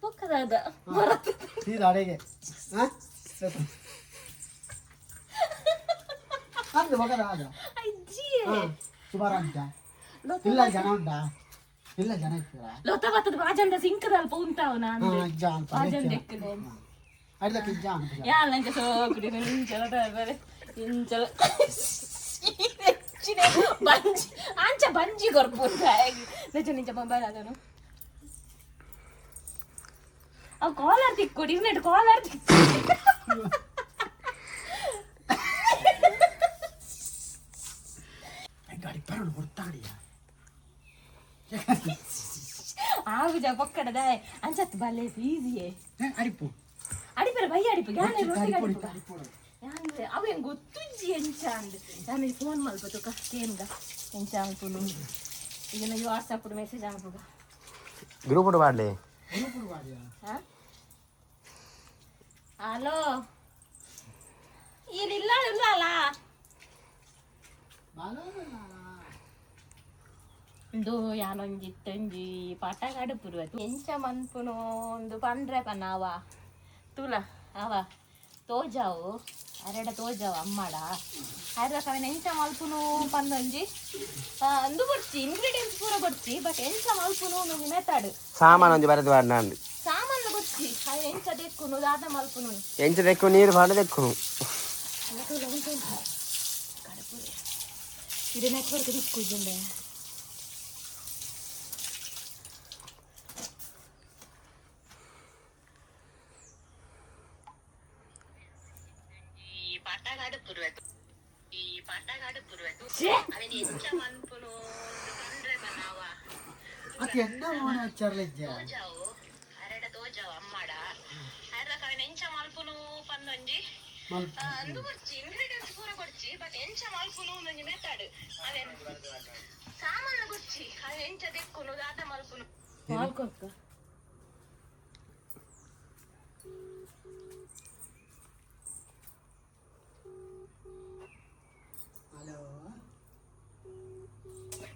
ಬೊಕ್ಕದಾದ ಬರತ್ತ ಸೀದಾ ಅಡೆಗೆ ಅಂದು ಮಗದ ಆದ ಅಜ್ಜಿ ಸುಮಾರು ಅಂತ ಇಲ್ಲ ಜನ ಉಂಟಾ ಇಲ್ಲ ಜನ ಇರ್ತೀರಾ ಲೊತ ಬತ್ತದ ಬಾಜಂದ ಸಿಂಕದ ಅಲ್ಪ ಉಂತಾವ್ ನಾನು ಜಾನ್ ಬಾಜಂದ ಎಕ್ಕದೆ ಅಡ್ದಕ್ಕೆ ಜಾನ್ ಯಾನ್ ಸೋಕುಡಿ ಇಂಚಲ ಬರೆ ಇಂಚಲ ಬಂಜಿ ಅಂಚ ಬಂಜಿ ಕೊರ್ಪುಂತ ನಿಜ ನಿಜ ಮೊಬೈಲ್ ಅದನು ಅವು ಕಾಲರ್ ತಿಕ್ಕೊಡಿ ಇವ್ನೆಟ್ ಕಾಲರ್ ತಿಕ್ಕು ಗಾಡಿ ಬರೋಣ ಹೊರ್ತಾಡಿಯ ಆಗುಜ ಪೊಕ್ಕಡದ ಅಂಚತ್ ಬಲ್ಲೆ ಈಸಿಯೇ ಅಡಿಪು ಅಡಿಪೆರ ಬೈ ಅಡಿಪು ಯಾನೆ ರೊಟ್ಟಿ ಅಡಿಪು ಅಡಿಪು ಅಡಿಪು ಯಾನ್ ಅವು ಹೆಂಗೆ ಗೊತ್ತುಜ್ಜಿ ಎಂಚ ಅಂದ್ ನಾನು ಫೋನ್ ಮಲ್ಪತು ಕೇನ್ಗ ಎಂಚ ಅನ್ಪುನು ಈಗ ನಾನು ವಾಟ್ಸಪ್ ಮೆಸೇಜ್ ಅನ್ಪುಗ ಗ್ರೂಪ್ ಮಾಡಲಿ ಹಲೋ ಇಲ್ಲ ಇಲ್ಲ ಅಲ್ಲ ಇಂದು ಯಾನೊಂಜಿ ಇತ್ತೊಂಜಿ ಪಟ ಕಡುಪುರು ಎಂಚ ಮನ್ಪುನು ಒಂದು ಪಂಡ್ರೆ ಪನ್ನ ಅವ ತುಲ ಅವ ತೋಜಾವು ಅರೆಡ ತೋಜಾವು ಅಮ್ಮಡ ಅರೆಡ ಕವಿನ ಎಂಚ ಮಲ್ಪುನು ಪಂದೊಂಜಿ ಅಂದು ಬೊಡ್ಚಿ ಇಂಗ್ರೀಡಿಯೆಂಟ್ಸ್ ಪೂರ ಬೊಡ್ಚಿ ಬಟ್ ಎಂಚ ಮಲ್ಪುನು ಒಂಜಿ ಮೆಥಡ್ ಸಾಮಾನು ಒಂಜಿ ಬರೆದು ವಾಡ ನಾನು ಸಾಮಾನು ಬೊಡ್ಚಿ ಅದು ಎಂಚ ದೆಕ್ಕುನು ದಾದ ಮಲ್ಪುನು ಎಂಚ ದೆಕ್ಕು ನೀರು ಪಾಡ ದೆಕ್ಕು ಇದು ನೆಟ್ವರ್ಕ್ ದಿಕ್ಕುಜುಂಡೆ ಅದು ಎನ್ನ ಮೋನ ಹಚ್ಚಾರ್ಲಿಜ್ಜ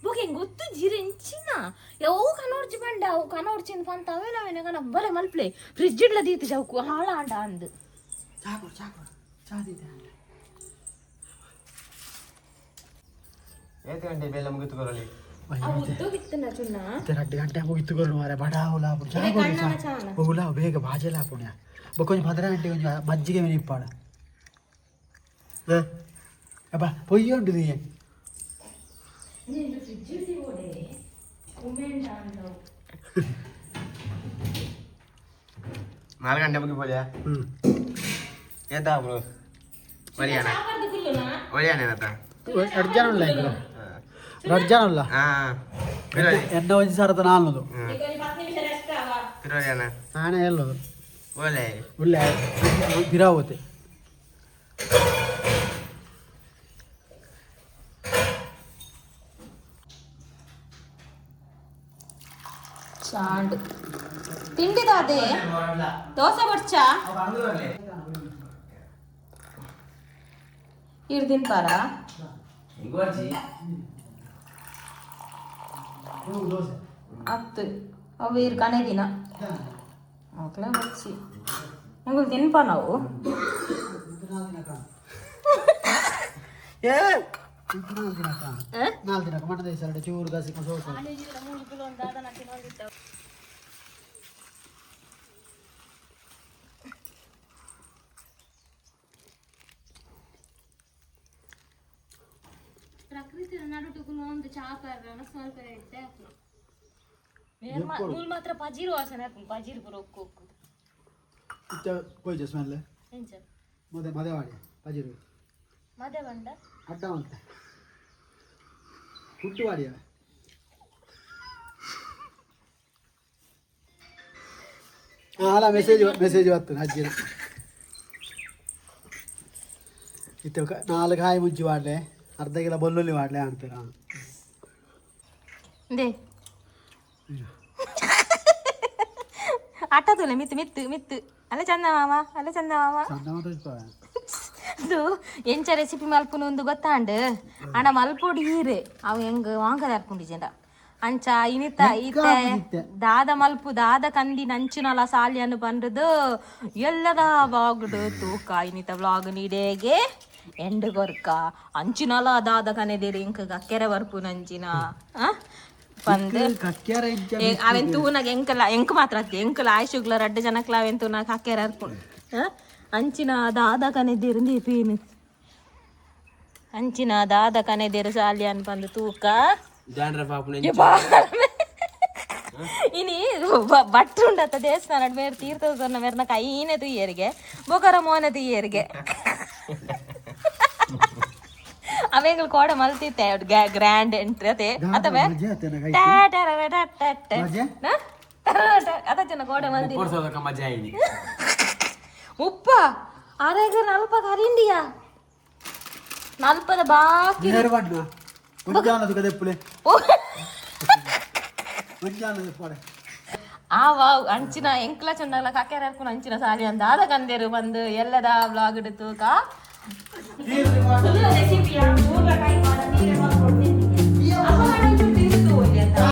ಬೊಕ ಗೊತ್ತು ಜಿರೆಂಚಿನ ಯಾವ ಕನೋರ್ಚಿ ಬಂಡ ಅವು ಕನೋರ್ಚಿನ ಪಂತ ಅವೆಲ್ಲ ಅವೆನ ಕನ ಬಲೆ ಮಲ್ಪ್ಲೆ ಫ್ರಿಜ್ ಇಡ್ಲ ದೀತಿ ಜೌಕು ಹಾಳ ಆಂಡ ಅಂದ್ ಚಾಕು ಚಾಕು ಚಾದಿದೆ ಏತ್ ಗಂಟೆ ಬೇಲೆ ಮುಗಿತುಕೊರಲಿ ಉದ್ದೋಗಿತ್ತನ ಚುನ್ನ ರಡ್ಡು ಗಂಟೆ ಮುಗಿತುಕೊರು ಮಾರೆ ಬಡ ಉಲಾ ಉಲಾ ಬೇಗ ಬಾಜೆಲ ಪುಣ್ಯ ಬೊಕ್ಕ ಒಂಜಿ ಪದ್ರ ಗಂಟೆ ಒಂಜಿ ಮಜ್ಜಿಗೆ ಮೆನಿಪ್ಪಾಡ ಅಬ್ಬಾ ಪೊಯ್ಯ ಉಂಟು ನೀ ನಾಲ್ಕು ಗಂಟೆ ಮುಗಿಬೋದ್ಯಾ ಏತಾ ಬ್ರೋ ಒರಿಯಾನ ಒರಿಯಾನ ಏನತ್ತ ಎರಡು ಜನ ಉಲ್ಲ ಇಂಗ್ಲ ಎರಡು ಜನ ಉಲ್ಲ ಹಾಂ ಎನ್ನ ಒಂಜಿ ಸಾವಿರದ ನಾಲ್ನೂರು ಪಿರೋರಿಯಾನ ನಾನೇ ಎಲ್ಲದು ಓಲೆ ಉಳ್ಳೆ ಬಿರಾವತಿ ಚಾಂಡ್ ತಿಂಡಿದಾದೆ ದೋಸೆ ಬಡ್ಚಾ ಇರ್ ತಿನ್ಪಾರ ಅತ್ತು ಅವು ಇರ್ ಕನೆ ದಿನ ಮಕ್ಕಳೇ ಬಚ್ಚಿ ನಂಗೆ ತಿನ್ಪ ನಾವು ನಾಲ್ಕು ದಿನ ಮಣ್ಣದ ಚೂರು ದಸಿಕ ಸೋಸ ನಡುಟುಕು ಒಂದು ಚಾಪರ್ ಸ್ವಲ್ಪ ಇಟ್ಟೆ ಮೂಲ್ ಮಾತ್ರ ಪಜೀರು ವಾಸನೆ ಆಪುಂಡು, ಪಜೀರು ಪೂರ ಒಕ್ಕು ಒಕ್ಕು. ಇತ್ತ ಪೋಯ್ಜ ಸ್ಮೆಲ್. ಎಂಚ? ಮದೆ ಮದೆ ವಾಡಿ ಪಜಿರು. ಮದೆ ಬಂಡ. ಅಡ್ಡ ಅಂತ ಹುಟ್ಟು ವಾಡಿಯ. ಅಲ್ಲ, ಮೆಸೇಜ್ ಮೆಸೇಜ್ ಬತ್ತು ಅಜ್ಜಿನ. ಇತ್ತ ನಾಲ್ಕು ಕಾಯಿ ಮುಂಚಿ ವಾಡ್ಲೆ, ಅರ್ಧ ಕಿಲೋ ಬೆಳ್ಳುಳ್ಳಿ ವಾಡ್ಲೆ ಅಂತೀರ. ದೇ ಆಟ ತುಲೆ ಮಿತ್ತು ಮಿತ್ತು ಮಿತ್ತು. ಅಲ್ಲ ಚಂದ ಮಾಮ, ಅಲ್ಲ ಚಂದ ಮಾಮ. ಸಣ್ಣ ಮಾತ್ರ ಇರ್ತವೆ. ಅದು ಎಂಚ ರೆಸಿಪಿ ಮಲ್ಪುನು ಒಂದು ಗೊತ್ತಾಂಡ್ ಅಣ್ಣ ಮಲ್ಪೊಡು ಹೀರೆ ಅವು ಹೆಂಗ್ ವಾಂಗದ ಅರ್ಪುಂಡಿಜೆಂಡ ಅಂಚ ಇನಿತ ಈತೆ ದಾದ ಮಲ್ಪು ದಾದ ಕಂದಿ ನಂಚಿನಲ ಸಾಲಿಯನ್ನು ಬಂದದು ಎಲ್ಲದ ಬಾಗುಡು ತೂಕ. ಇನಿತ ವ್ಲಾಗ್ ನೀಡೇಗೆ ಎಂಡು ಕೊರ್ಕ ಅಂಚಿನಲ ದಾದ ಕನೆದಿರಿ ಇಂಕ ಕೆರೆ ಬರ್ಪು ನಂಚಿನ ಆ ಪಂದ್. ಕಕ್ಕ್ಯಾರ ಎಂಚ? ಅವೆನ್ ತೂನಾಗ ಎಂಕಲ ಎಂಕ್ ಮಾತ್ರ ಅತ್ತೆ, ಎಂಕಲ ಆಯುಷುಗ್ಲ ರಡ್ಡು ಜನಕ್ಲ ಅವೆನ್ ತೂನಾಗ ಕಕ್ಕೆರೆ ಅರ್ಪುಂಡು. ಅಂಚಿನ ದಾದ ಕನೆದಿರು ದೀಪೀನು ಅಂಚಿನ ದಾದ ಕನೆದಿರು ಸಾಲಿಯನ್ ಬಂದು ತೂಕ. ಡ್ಯಾಂಡ್ರಫ್ ಆಪುನ. ಇನಿ ಭಟ್ರುಂಡತ್ತ ದೇವಸ್ಥಾನ ಮೇರ್ ತೀರ್ಥ ಸೊನ್ನ ಮೇರ್ನ ಕೈನೇ ತುಯ್ಯರಿಗೆ ಬೊಕರ ಮೋನೆ ತುಯ್ಯರಿಗೆ ಅವೆಂಗಳು ಕೋಡ ಮಲ್ತಿತ್ತೆ ಗ್ರ್ಯಾಂಡ್ ಎಂಟ್ರಿ ಅದೇ ಅಥವಾ ಮಜೆ ಆತೇನ ಕೈ. ಮಜೆ? ಅದ ಜನ ಕೋಡೆ ಮಲ್ತಿ. ವರ್ಷದ ಮಜಾ ಐನಿ. ಉಪ್ಪ ಆರಾಗ ನಲ್ಪ ಕರಿಂಡಿಯಾ ನಲ್ಪದ ಬಾಕಿ. ನೇರ ಬಣ್ಣ ಒಂಜಾನದು ಕದೆಪ್ಪುಲೆ ಒಂಜಾನದು ಪಡೆ. ಆ ವಾವ್ ಅಂಚಿನ ಎಂಕ್ಲ ಚಂದಲ ಕಾಕ್ಯಾರ ಅರ್ಪುನ ಅಂಚಿನ ಸಾಲಿ ಅಂದ ಆದ ಕಂದೇರು ಬಂದು ಎಲ್ಲದ ಬ್ಲಾಗ್ ತೂಕ. ರೆಸಿಪಿಯಾ?